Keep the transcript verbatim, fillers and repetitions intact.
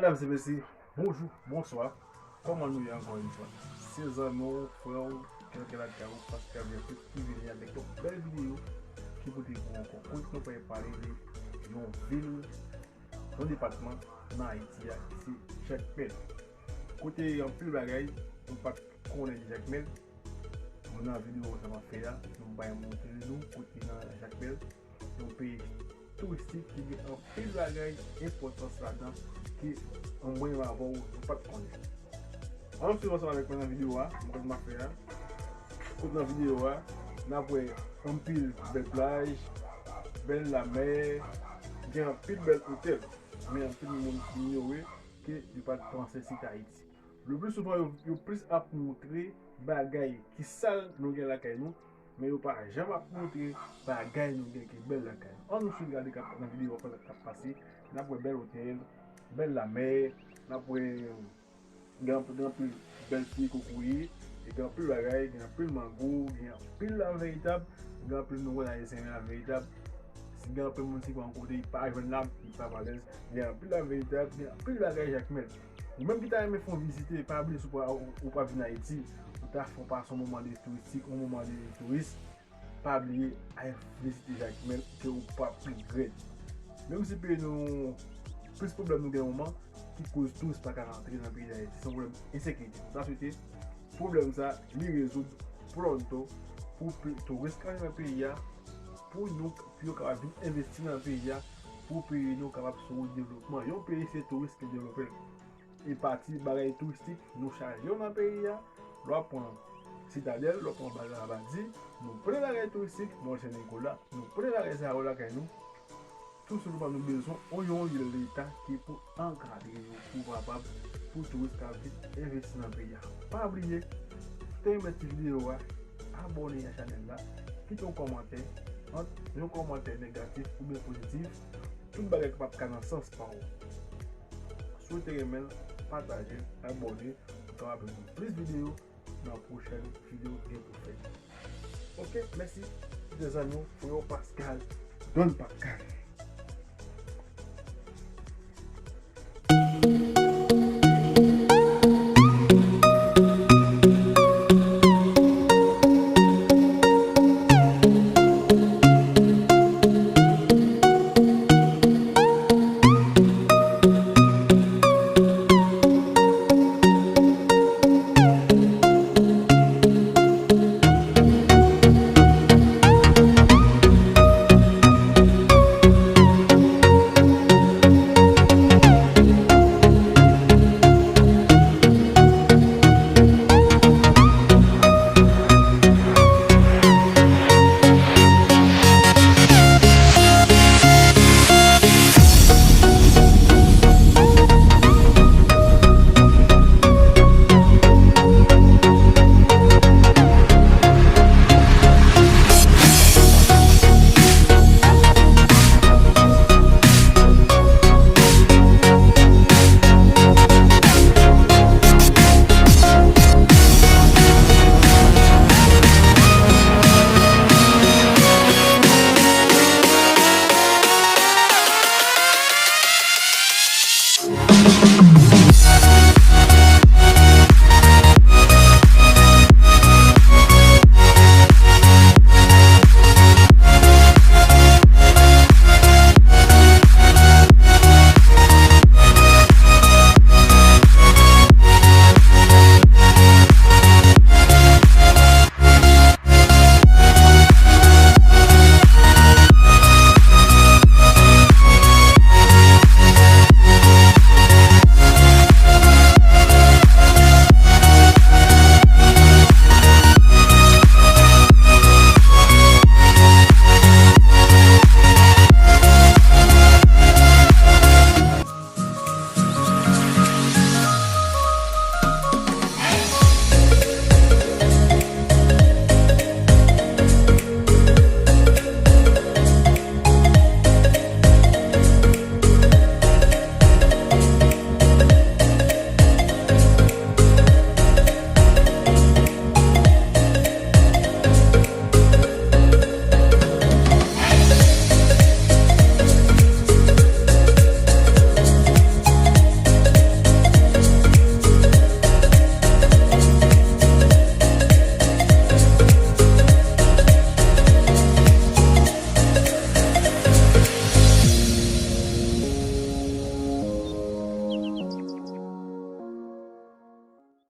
Medam e mesye, bonjou, bonswa. Kòman nou ye ankò yon fwa? Se zanmi w, frè w, kèlke lakay ou, Pascal Bianchi ki vini avèk yon bèl videyo ki pote pou ankò. Kote nou pral pale de yon vil, yon depatman nan Ayiti a, ki se Jakmèl. Kote anpil bagay nou pa t konnen de Jakmèl. Nan videyo sa m ap fè a, nou bay montre nou kote nan Jakmèl, yon peyi touristik ki gen anpil bagay enpòtans ladan ke mwen menm avè w nou pa t konnen. Ann swiv ansanm avèk mwen nan videyo a, mwen kote m ap fè a. Kote nan videyo a, n ap wè anpil bèl plaj, bèl lamè, gen anpil bèl otèl. Men anpil moun inyore ke yo pa t panse site Ayiti. Le pli souvan, yo, yo plis ap montre bagay ki sal nou gen lakay nou, men yo pa janm ap montre bagay nou gen ki bèl lakay nou. Ann nou swiv gade k ap nan videyo k ap pase, n ap wè bèl otèl, bèl lamè, n ap wè gen anpil, gen anpil bèl pye kokoye, e gen anpil bagay, gen anpil mango, gen anpil laveritab, gen anpil nou wè ayisyen laveritab. Si gen anpil moun si pa yon kote, li pa jwenn la, li pa alèz, gen anpil laveritab, gen anpil bagay Jakmèl. Ou menm ki ta renmen fè yon vizite, pa bliye si w pa, ou, ou pa vin Ayiti, ou ta fè w pase yon moman de touristik, yon moman de touris, pa bliye al vizite Jakmèl ke ou p ap regrèt. Menm si peyi nou, plis pwoblèm nou gen nan moman ki koz touris pa ka rantre nan peyi Dayiti, se yon pwoblèm ensekirite. Nou ta swete pwoblèm sa li rezoud pronto pou pe- touris ka vin nan peyi a, pou nou, pou yo kapab vin envesti nan peyi a, pou peyi nou kapab sou wout devlopman. Yon peyi se touris ki devlope l. E pati bagay touristik nou chaje yo nan peyi a. Lè w ap pran Sitadèl, lè w ap pran Labadi, nou plen bagay touristik, Mòn Sen Nikola, nou plen bagay sa yo lakay nou. Tou senpleman nou bezwen yon, yon leta ki pou ankadre yo, pou kapab, pou touris ka vin envesti nan peyi a. Pa bliye, si w te renmen ti videyo a, abòne a chanèl la, kite yon kòmantè, ant yon kòmantè negatif oubyen pozitif, tout bagay k p ap ka nan sans pa w. Si w te renmen l, pataje l, abòne, pou w kapab jwenn plis videyo nan pwochèn videyo ki gen pou fèt. Ok, mèsi. Se te zanmi w, frè w Pascal, Don Pascal.